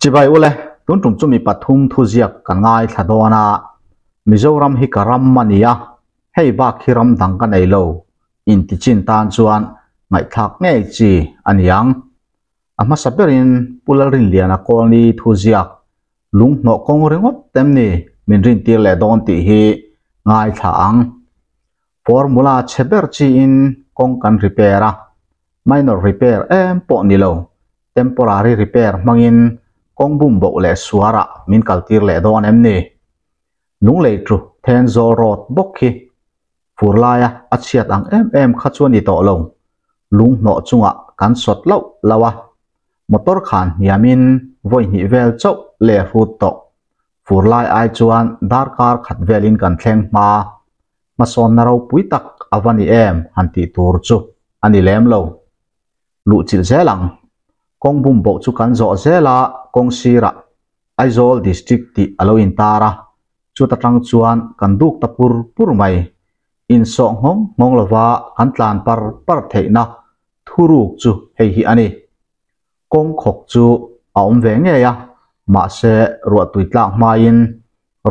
Chibai ule, tun tum chu mi pathum thuziak kan ngaithla dawn a, Mizoram hi ka ram a ni a, hei bak hi ram dang ka nei lo, inti chin tan chuan ngaihthlak ngei chi a ni ang. A hmasa berin Pu Lalrinliana Kawlni thuziak lunghnawh kawng ringawt em ni min rintir leh dawn tih hi ngaithla ang. Formula chhe ber chiin kawng kan repair a, minor repair em pawh ni lo, temporary repair hmangin kawng bum boh leh suarah min kaltir leh dawn em ni? Lunglei chu Thenzawl Road bawk khi fur laia a chhiat ang em em kha chu a ni tawh lo, lunghnawh chungah kan sawt loh loh a, motor khan hniamin vawi hnih vel chauh leh hrut tawh. Fur lai ai chuan darkar khat velin kan thleng hma, hmasawnna ropui tak a va ni em han tih tur chu a ni lem lo. Luh chilh zel ang. Kawng bum boh chu kan zawh zel a, kawng sirah Aizawl District tih a lo intar a, chuta tang chuan kan duk ta pur pur mai. Insawh nghawng nghawng lova kan tlan par par theihna thuruk chu hei hi a ni. Kawng khawk chu a awm ve ngei a, mahse ruahtui tlak hmain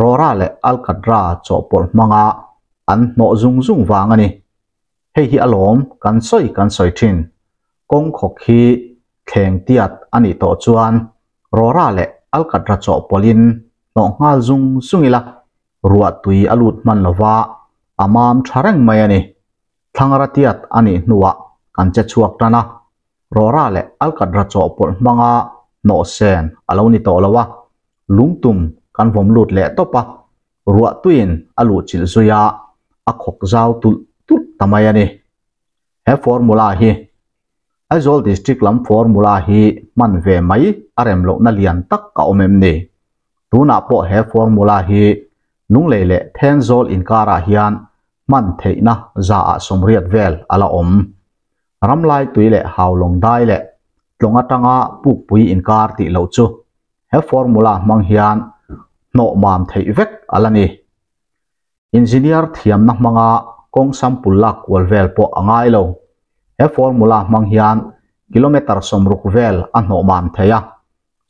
Rora leh Alkatra chawhpawlh hmanga an hnawh zung zung vang a ni. Hei hi alawm kan sawi kan sawi thin. Kawng khawk hi thleng tiat a nih tawh chuan Rora leh Alkatra chawhpawlhin hnawh nghal zung zung ila ruahtui a lut hman lova a mam tha reng mai a ni. Thlangra tiat a nih hnuah kan che chhuak tan a, Rora leh Alkatra chawhpawlh hmanga hnawh sen a lo ni tawh lo a, lungtum kan vawm lut leh tawp a, ruahtuiin a luh chilh zui a, a khawk zau tulh tulh ta mai a ni. He formula hi Aizawl District lam formula hi hman ve mai a rem lohna lian tak a awm em ni? Tunah pawh he formula hi Lunglei leh Thenzawl inkarah hian hman theihna zaah 80 vel a la awm. Ramlai tui leh Haulawng dai leh Tlawng atanga Pukpui inkar tih loh chu he formula hmang hian hnawh mam theih vek a la ni. Engineer thiamna hmanga kawng sample lak kual vel pawh a ngai lo. He formula hmang hian kilometre 60 vel a hnawh mam thei a,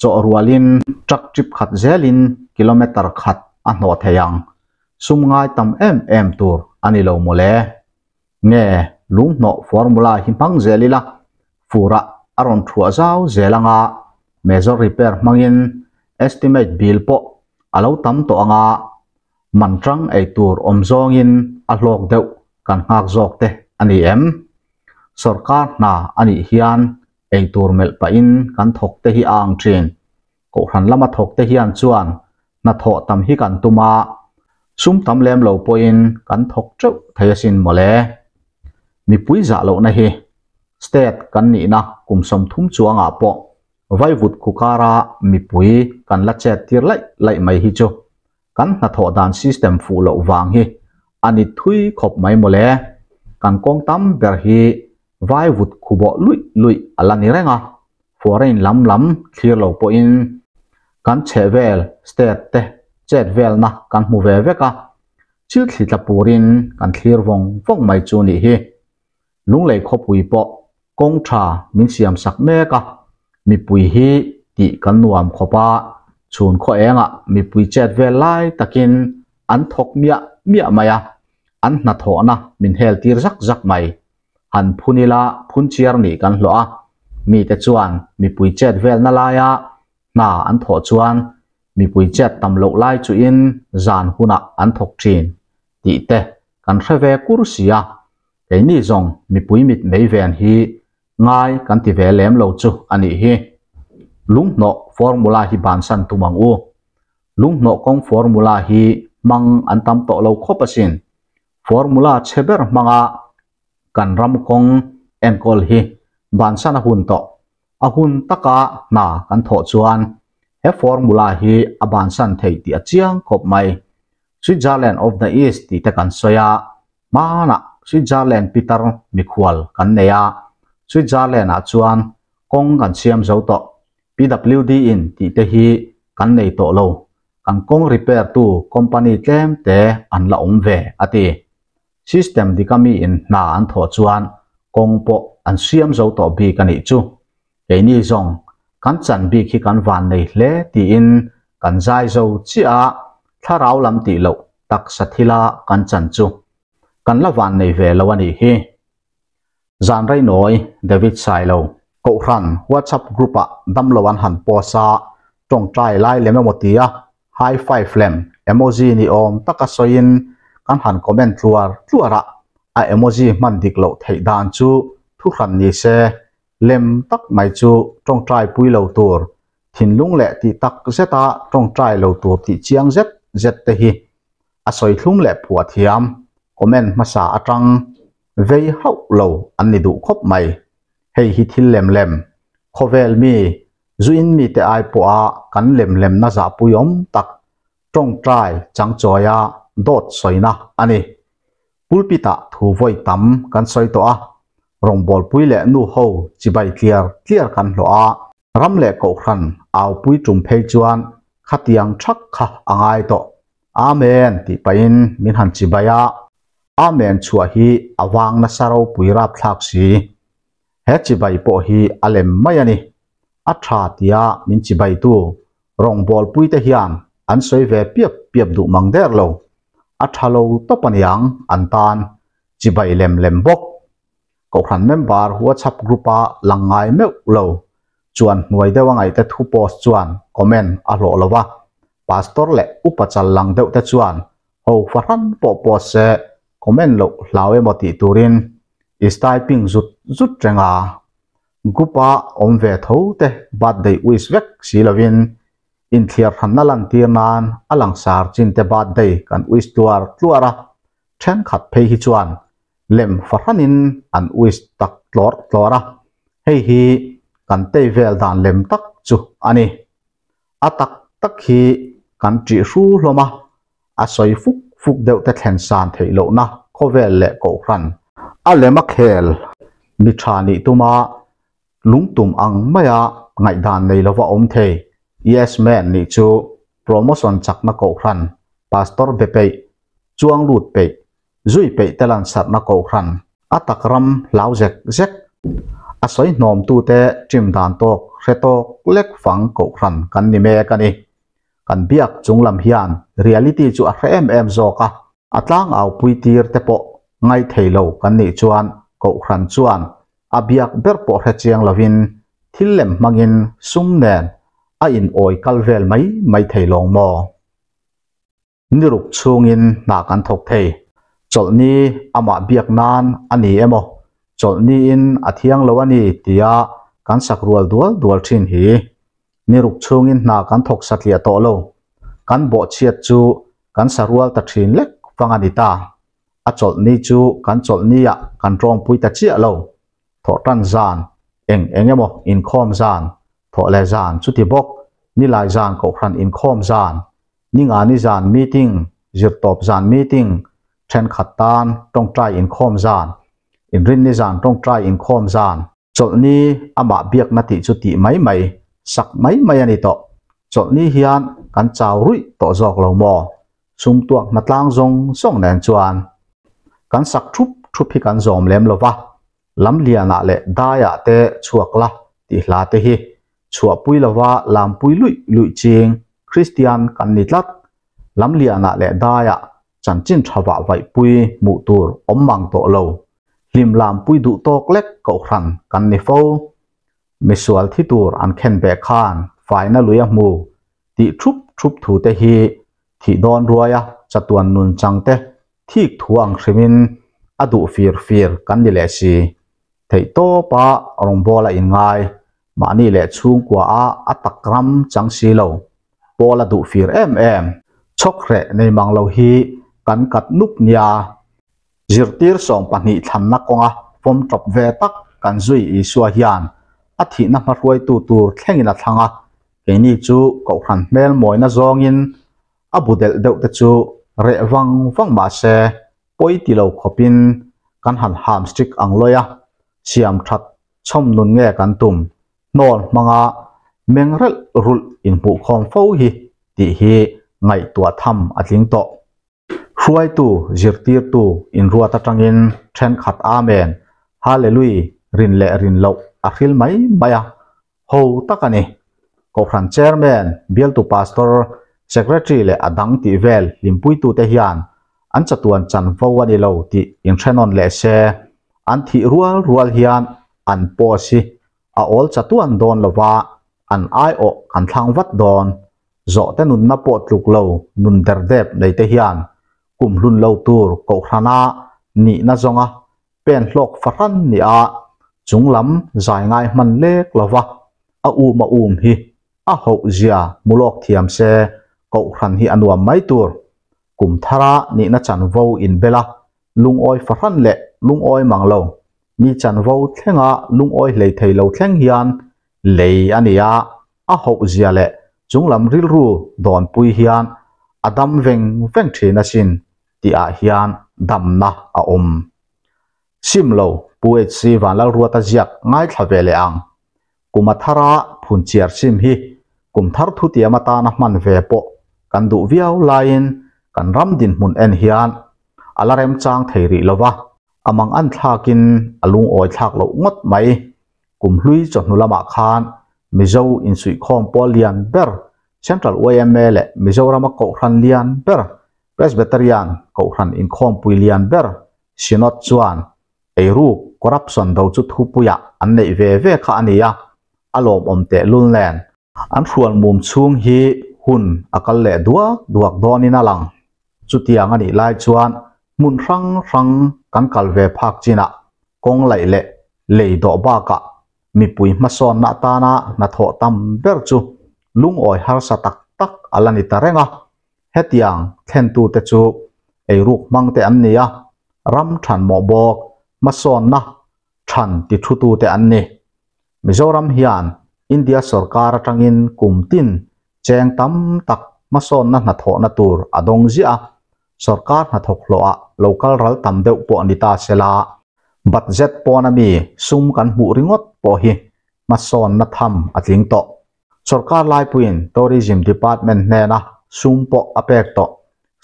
chawh rualin truck trip khat zelin kilometre khat a hnawh thei ang. Sum ngai tam em em tur a ni lo mawle. Nge lunghnawh formula hi hmang zel ila furah a rawn thuah zau zel anga major repair hmangin estimate bill pawh a lo tam tawh anga man tang ei tur awm zawngin a hlawk deuh kan nghak zawk te a ni em? Sorkar hna a nih hian ei tur melh pahin kan thawk te hi a ang thin. Kohhran lama thawk te hian chuan hnathawh tam hi kan tum a, sum tam lem lo pawhin kan thawk teuh thei asin mawle. Mipui zah lohna hi state kan nihna kum 30 chuangah pawh vaivut khukara mipui kan la chet tir laih laih mai hi chu kan hnathawh dan system fuh loh vang hi a ni thui khawp mai mawle. Kan kawng tam ber hi vaivut khubawh luih luih a la ni reng a, foreign lam lam thlir lo pawhin kan chhehvel state te chet velna kan hmu ve vek a, thil thli tla purin kan thlir vawng vawng mai chu nih hi. Lunglei khawpui pawh kawng tha min siam sak mek a, mipui hi tih kan nuam khawp a, chhun khaw engah mipui chet vel lai takin an thawk miah miah mai a, an hnathawhna min hel tir zak zak mai. Han phun ila phun chiar nih kan hlawh a, mite chuan mipui chet velna laia hna an thawh chuan mipui chet tam loh lai chuin zan hunah an thawk thin tih te kan hre ve kur si a, keini zawng mipui mit mei ven hi ngai kan ti ve lem lo chu a nih hi. Lunghnawh formula hi bansan tum ang u. Lunghnawh kawng formula hi hmang an tam tawh lo khawp asin. Formula chhe ber hmanga kan ram kawng enkawl hi bansan a hun tawh. A hun taka hna kan thawh chuan he formula hi a bansan thei tih a chiang khawp mai. Switzerland of the East tih te kan sawi a, hmanah Switzerland pitar mikhual kan nei a, Switzerland ah chuan kawng kan siam zo tawh. PWD in tih te hi kan nei tawh lo, kan kawng repair tu company tlem te an la awm ve a ti. System dika mi in hna an thawh chuan kawng pawh an siam zo tawh bik a nih chu. Keini zawng Kan chan bik hi kan vannei hle tiin kan zai zo chiah a, thlarau lam tih loh taksa thila kan chan chu kan la vannei ve lo a nih hi. Zan Rainawi, David Sailo. Kohhran WhatsApp group ah damlo an han post a, tawngtai lai lem emaw tia high five lem emoji ni awm taka sawiin kan han comment tluar tluar a, a emoji hman dik loh theih dan chu thuhran ni se, lem tak mai chu tawngtai pui lo tur, thinlung leh tih tak zeta tawngtai lo tur tih chiang zet zet te hi a sawi thlum leh phuah thiam comment hmasa atang vei hauh lo an ni duh khawp mai. Hei hi thil lem lem, khawvel mi, zuin mite ai pawha kan lem lemna zahpui awm tak tawngtai changchawia dawt sawina a ni. Pulpit-ah thu vawi tam kan sawi tawh a, rawngbawlpui leh nu ho chibai tliar tliar kan hlawh a, ram leh kohhran aupui tum phei chuan khatiang thak kha a ngai tawh. Amen tih pahin min han chibai a, Amen chhuah hi a vang nasa ropui rapthlak si. He chibai pawh hi a lem mai a ni. A tha tia min chibaitu rawngbawlpuite hian an sawi ve piap piap duh mang der lo. A tha lo tawp a niang an tan chibai lem lem bawk. Kohhran member WhatsApp group-a lang ngai meuh lo chuan hnuai deuh a ngaihte thu post chuan comment a hlawh lo va, pastor leh upa chal lang deuh te chuan ho fahran pawh post se comment loh hlau emaw tih turin is typing zut zut reng a. Group-a awm ve tho te birthday wish vek si lovin inthliar hranna lantir nan a langsar chin te birthday kan wish tluar tluar a, thenkhat phei hi chuan lem fahranin an wish tak tlawrh tlawrh a, hei hi kan tei vel dan lem tak chu a ni. A tak tak hi kan ṭih hru hlawm a, a sawi fuk fuk deuh te thlen san theih lohna khawvel leh kohhran a lem a khel mi ṭha nih tuma lungtum ang maia ngaihdan nei lova awm thei Yes Man nih chu promotion chakna kohhran pastor be peih, chuang lut peih, zui peih te lansarhna kohhran a tak ram hlau zek zek a sawi hnawmtute ṭim dan tawk hre tawk lek fang kohhran kan ni mek a ni. Kan biak chung lam hian reality chu a hre em em zawk a, a tlangau pui tir te pawh ngai thei lo kan nih chuan kohhran chuan a biak ber pawh hre chiang lovin thil lem hmangin sum nen a in awi kal vel mai mai thei lawng maw? Ni ruk chhungin hna kan thawk thei. Chawlhni amah biak nan a ni emaw, chawlhniin a thiang lo a ni tia kan sak rual dual dual thin hi. Ni ruk chhungin hna kan thawk satliah tawh lo. Kan bawhchhiat chu kan sa rual ta thin lek fang a ni ta. A chawlhni chu kan chawlhniah kan tawngpui ta chiah lo. Thawhtan zan, eng eng emaw inkhawm zan, thawh leh zan chuti bawk, nilai zan kohhran inkhawm zan, Ningani zan meeting, zirtawp zan meeting, thenkhat tan tawngtai inkhawm zan, inrinni zan tawngtai inkhawm zan, chawlhni amah biakna tih chu tih mai mai, sak mai mai a ni tawh. Chawlhni hian kan chau ruih tawh zawk lo maw? Sum tuak hna tlang zawng zawng nen chuan kan sak thup thup hi kan zawm lem lo va, Lamlianah leh Daiah te chhuak la tih hla te hi chhuahpui lova lampui luih luih ching Kristian kan ni tlat. Lamlianah leh Daiah chanchin tha vah vaihpui hmuh tur awm mang tawh lo. Hlim lampui duh tawk lek kohhran kan ni fo. Misual thi tur an khen beh khan faina lui a hmu tih thup thup thu te hi thih dawn ruaia chatuan nun chang te thik thu ang hrimin a duh fir fir kan ni leh si. Theihtawpa rawngbawla inngai, mahni leh chhungkua a a tak ram chang si lo, Paul a duh fir em em. Chhawkhreh nei mang lo hi kan kat nup nia. Zirtir 12 thlanna kawnga fawm tawp ve tak kan zui Isua hian a thihna hmahruaitu tur thlengin a thlang a, keini chu kohhran hmel mawina zawngin a bu delh deuh te chu reh vang vang mah se pawi ti lo khawpin kan han ham strict ang lawi a, siam that chhawm nun nge kan tum hnawl hmanga meng relh rulh inhmuhkhawm fo hi tih hi ngaihtuah tham a tling tawh. Hruaitu, zirtirtu inruat atangin thenkhat Amen, Hallelui rin leh rin loh a hril mai mai a, ho tak a ni. Kohhran Chairman, Bialtu Pastor, Secretary leh a dang tih vel hlimpuitute hian an chatuan chanvo a ni lo tih inhrenawn leh se, an thih rual rual hian an post hi a awl chatuan dawn lova an aiawh kan thlang vat dawn. Zawhte nunna pawh tluk lo nun derdep neite hian kum hlun lo tur kohhrana nihna zawnga pen hlawk fahran nia chunglam zai ngai hman lek lova a um a um hi a hoh zia hmu lawk thiam se kohhran hi a nuam mai tur. Kum thara nihna chanvo inbel a lungawi fahran leh lungawi mang lo mi chanvo thlenga lungawi hlei thei lo thleng hian lei a ni a, a hoh zia leh chunglam rilru dawnpui hian a dam veng veng thin asin tih ah hian damna a awm. Sim lo, Pu HC Vanlalruata ziak ngaithla ve leh ang. Kum a thara phun chiar sim hi kum thar thutiam atana hman ve pawh kan duh viau laiin kan ram dinhmun en hian a la remchang thei rih lova, a mang an thlakin a lungawi thlak loh ngawt mai. Kum hlui chawhnu lamah khan Mizo insuihkhawm pawl lian ber Central yma leh Mizorama Kohhran lian ber Presbyterian Kohhran inkhawmpui lian ber Synod chuan eiruk, corruption, do chu thupuiah an neih ve ve kha a ni a, a lawmawm tehlul nen. An hrual mum chhung hi hun a kal leh duak duak dawnin a lang. Chutiang a nih lai chuan hmun hrang hrang kan kal ve phak chinah kawng laih leh lei dawh bakah mipui hmasawnna atana hnathawh tam ber chu lungawi harsa tak tak a la ni ta reng a. Hetiang thlentute chu eiruk hmangte an ni a, ram than mawh bawk hmasawnna than tithutute an ni. Mizoram hian India sorkar atangin kum tin cheng tam tak hmasawnna hnathawhna tur a dawng ziah a, sorkar hnathawk hlawhah lo kal ral tam deuh pawh ni ta sela, budget pawna mi sum kan hmuh ringawt pawh hi hmasawnna tham a tling tawh. Sorkar laipuiin Tourism Department hnena sum pawh a pek tawh.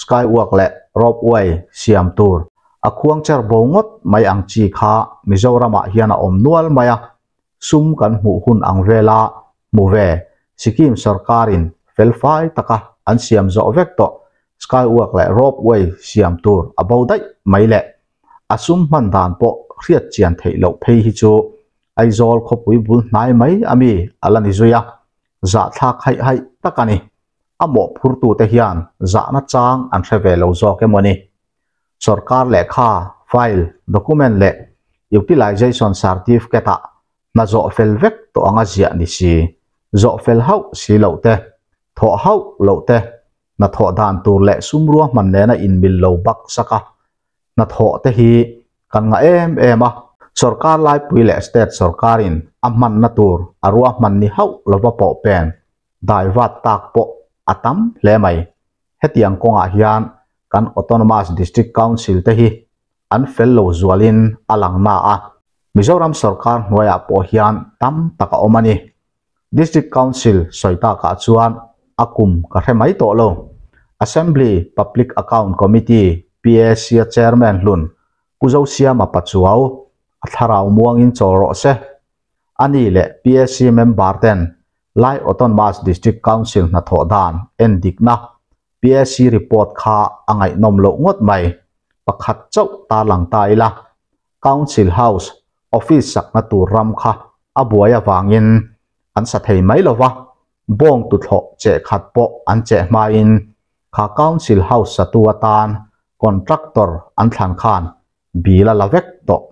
Skywalk leh Ropeway siam tur a khuangcher bo ngawt mai ang chi kha Mizoramah hian a awm nual mai a, sum kan hmuh hun ang vela hmu ve Sikkim sorkarin felfai taka an siam zawh vek tawh Skywalk leh Ropeway siam tur a bo daih mai leh a sum hman dan pawh hriat chian theih loh phei hi chu Aizawl khawpui bul hnai mai a mi a la ni zui a, zahthlak haih haih tak a ni. A mawhphurtute hian zahna chang an hre ve lo zawk emaw ni? Sorkar lehkha, file, document leh utilization certificate-ah hna zawh fel vek tawh anga ziah ni si, zawh fel hauh si loh te, thawh hauh loh te, hnathawh dan tur leh sum ruahman nena inmil lo bak sak a, hnathawh te hi kan ngah em em a, sorkar laipui leh state sorkarin a hmanna tur a ruahman ni hauh lova pawh pen daivat tak pawh a tam hle mai. Hetiang kawngah hian kan Autonomous District Council te hi an fel lo zualin a lang na a, Mizoram sorkar hnuaiah pawh hian tam tak a awm a ni. District Council sawi takah chuan a kum ka hre mai tawh lo. Assembly Public Account Committee, PAC, a Chairman hlun Pu Zosiama Pachuau a thlarau muangin chawl rawh se. Ani leh PAC member ten Lai Autonomous District Council hnathawh dan endikna PAC report kha a ngaihnawm loh ngawt mai. Pakhat chauh tarlang ta ila, Council House office sakna tur ram kha a buai avangin an sa thei mai lo va, bawng tuthlawh cheh khat pawh an cheh hmain kha Council House satu atan contractor an thlan khan bill a la vek tawh.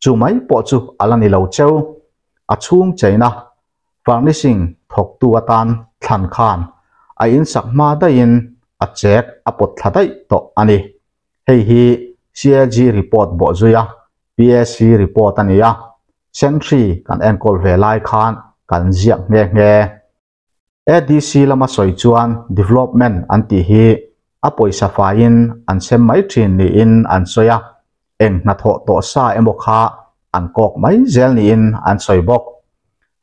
Chu mai pawh chu a la ni lo cheu. A chhung cheina furnishing thawktu atan thlan khan a insak hma daihin a chek a pawt thla daih tawh a ni. Hei hi CAG report bawh zui a, PAC report a ni a, Sentry kan enkawl ve lai khan kan ziak nghe nghe. ADC lama sawi chuan development an tih hi a pawisa faiin an sem mai thin niin an sawi a, eng hnathawh tawh sa emaw kha an kawk mai zel niin an sawi bawk.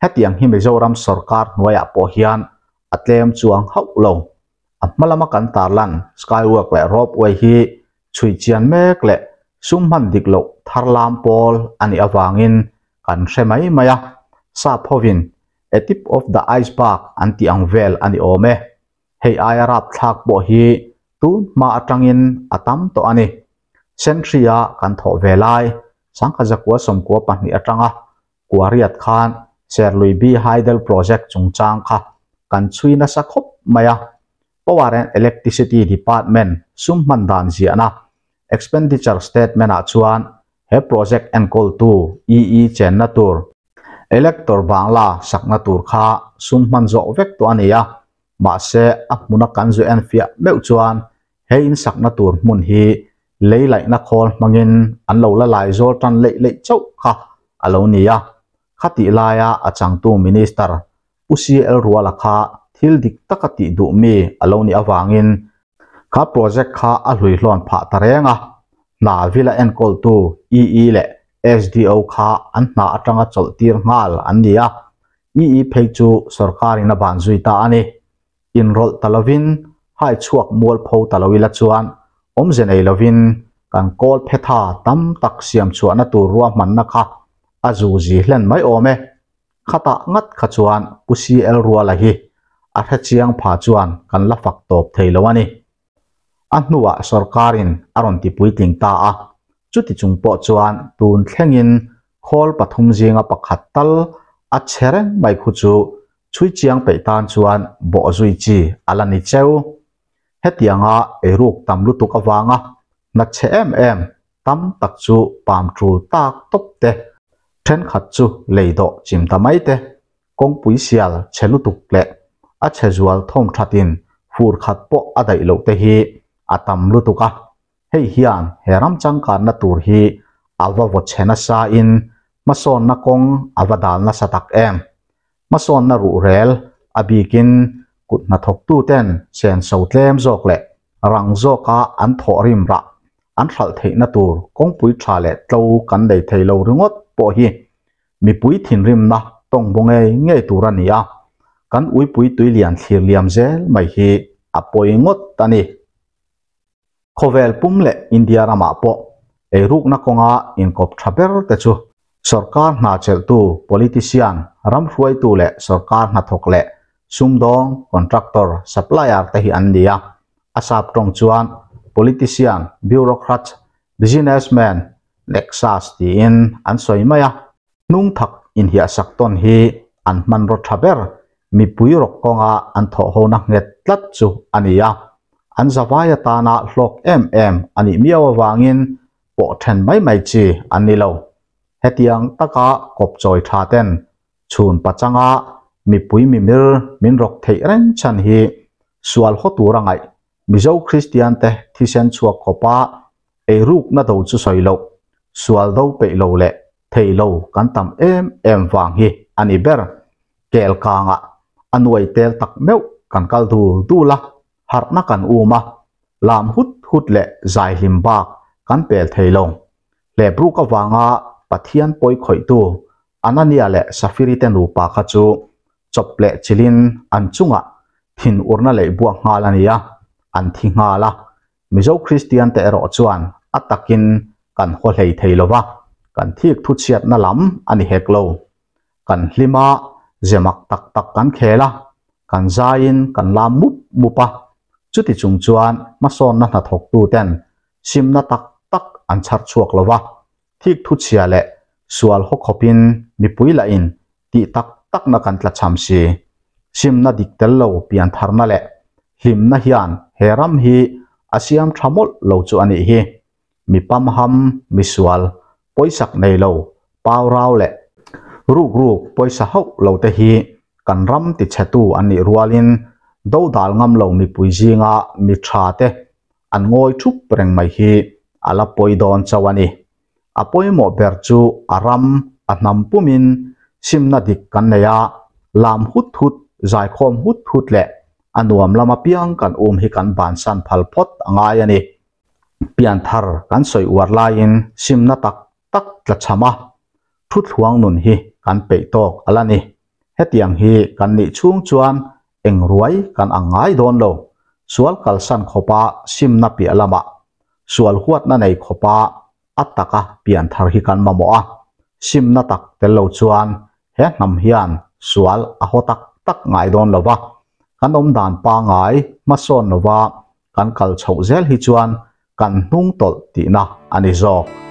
Hetiang hi Mizoram sorkar hnuaiah pawh hian a tlem chuang hauh lo. A hma lama kan tarlan skywalk leh ropeway hi chhui chian mek leh sum hman dik loh thar lam pawl a nih avangin kan hre mai mai a, sap hovin. A tip of the iceberg an tih ang vel a ni awm e. Hei aia rapthlak pawh hi tun hma atangin a tam tawh a ni. Sentry-a kan thawh ve lai, Sangkhat zakua sawmkua pahnih atanga Kuariat khan Serlui B Hydel Project chungchang kha kan chhui nasa khawp mai a. Power and Electicity Department sum hman dan ziahna Expenditure Statement-ah chuan he project enkawltu EE chenna tur, Elector Bangla sakna tur kha sum hman zawh vek tawh a ni a, mahse a hmuna kan zu enfiah meuh chuan he in sakna tur hmun hi lei laihna khawl hmangin an lo la lai zawl tan leih leih chauh kha a lo ni a. Khatih laia a changtu Minister Pu CL Ruala kha thil dik taka tih duh mi a lo nih avangin kha project kha a hluihlawn phah ta reng a, hna vila enkawltu EE leh SDO kha an hna atanga chawlh tir nghal an ni a, EE phei chu sorkarin a ban zui ta a ni. Inrawlh ta lovin hai chhuak mualpho ta lo ila chuan awmze nei lovin kan kawl phetha tam tak siam chhuahna tur ruahmanna kha a zu zi hlen mai awm e. Khatah ngat kha chuan Pu CL Ruala hi a hre chiang pha chuan kan la fak tawp thei lo a ni. A hnuah sorkarin a rawn ti puitling ta a, chuti chung pawh chuan tun thlengin khawl pathum zinga pakhat tal a che reng mai khu chu chhui chiang peih tan chuan bawh zui chi a la ni cheu. Hetianga eiruk tam lutuk avanga hna chhe em em tam tak chu pam tul tak tawp te, thenkhat chu lei dawh chim ta mai te, kawngpui sial chhe lutuk leh a chhe zual thawm thatin fur khat pawh a daih loh te hi a tam lutuk a. Hei hian he ram changkanna tur hi a va vaw chhe nasa in hmasawnna kawng a va dal nasa tak em. Hmasawnna ruhrel a bikin kut hnathawktuten senso tlem zawk leh rang zawka an thawh rim rah an hralh theihna tur kawngpui tha leh tlo kan nei thei lo ringawt pawh hi mipui thinrimna tawng baw ngei ngei tur a ni a, kan uipui tuilian thlir liam zel mai hi a pawi ngawt a ni. Khawvel pum leh India ramah pawh eirukna kawnga inkawp tha ber te chu sawrkar hna chelhtu politician, ram hruaitu leh sawrkar hnathawk leh sumdawng, contractor, supplier te hi an ni a. A sap tawng chuan politician, bureaucrat, businessman, nexus tiin an sawi mai a. Hnung thak inhiahsak tawn hi an hmanraw tha ber mipui rawk kawnga an thawhhona nghet tlat chu a ni a, an zavai atana hlawk em em a nih miau avangin pawh then mai mai chi an ni lo. Hetiang taka kawpchawi tha ten chhun pachanga mipui mimir min rawk theih reng chhan hi sual haw tura ngaih Mizo Kristian te thisen chhuak khawpa eirukna do chu sawi loh, sual do peih lo leh thei lo kan tam em em vang hi a ni ber. Kel kangah a nuai tel tak meuh kan kal dul dul a, harhna kan um a, lam hut hut leh zai hlim bak kan pel thei lo. Hlebruk avanga Pathian pawi khawihtu Anania leh Safiri te nupa kha chu chawp leh chilhin an chungah thinurna leh buak nghal a ni a, an thi nghal a. Mizo Kristian te erawh chuan a takin kan haw hlei thei lo va, kan thik thu chhiatna lam a ni hek lo. Kan hlim a, ze mak tak tak kan khel a, kan zaiin kan lam mup mup a. Chuti chung chuan hmasawnna hnathawktu ten simna tak tak an chhar chhuak lo va, thik thu chhia leh sual haw khawpin mipui lahin tih tak takna kan tlachham si. Simna dik tel lo piantharna leh hlimna hian he ram hi a siam tha mawlh lo chu a nih hi. Mi pamham, mi sual, pawisak nei lo, pau rau leh ruk ruk pawisa hauh lo te hi kan ram tichhetu an nih rualin dodal ngam lo mipui zinga mi tha te an ngawi thup reng mai hi a la pawi dawn chauh a ni. A pawimawh ber chu a ram, a hnam pumin simna dik kan nei a, lam hut hut, zaikhawm hut hut leh a nuam lam apiang kan um hi kan bansan phal phawt a ngai a ni. Pianthar kan sawi uar laiin simna tak tak tlachham a, thuthluang nun hi kan peih tawk a la ni. Hetiang hi kan nih chhung chuan eng ruai kan ang ngai dawn lo. Sual kalsan khawpa simna piah lamah sual huatna nei khawpa a taka pianthar hi kan mamawh a, simna tak tel lo chuan he hnam hian sual a haw tak tak ngai dawn lo va, kan awm dan pangai hmasawn lova kan kal chhoh zel hi chuan kan hnung tawlh tihna a ni zawk.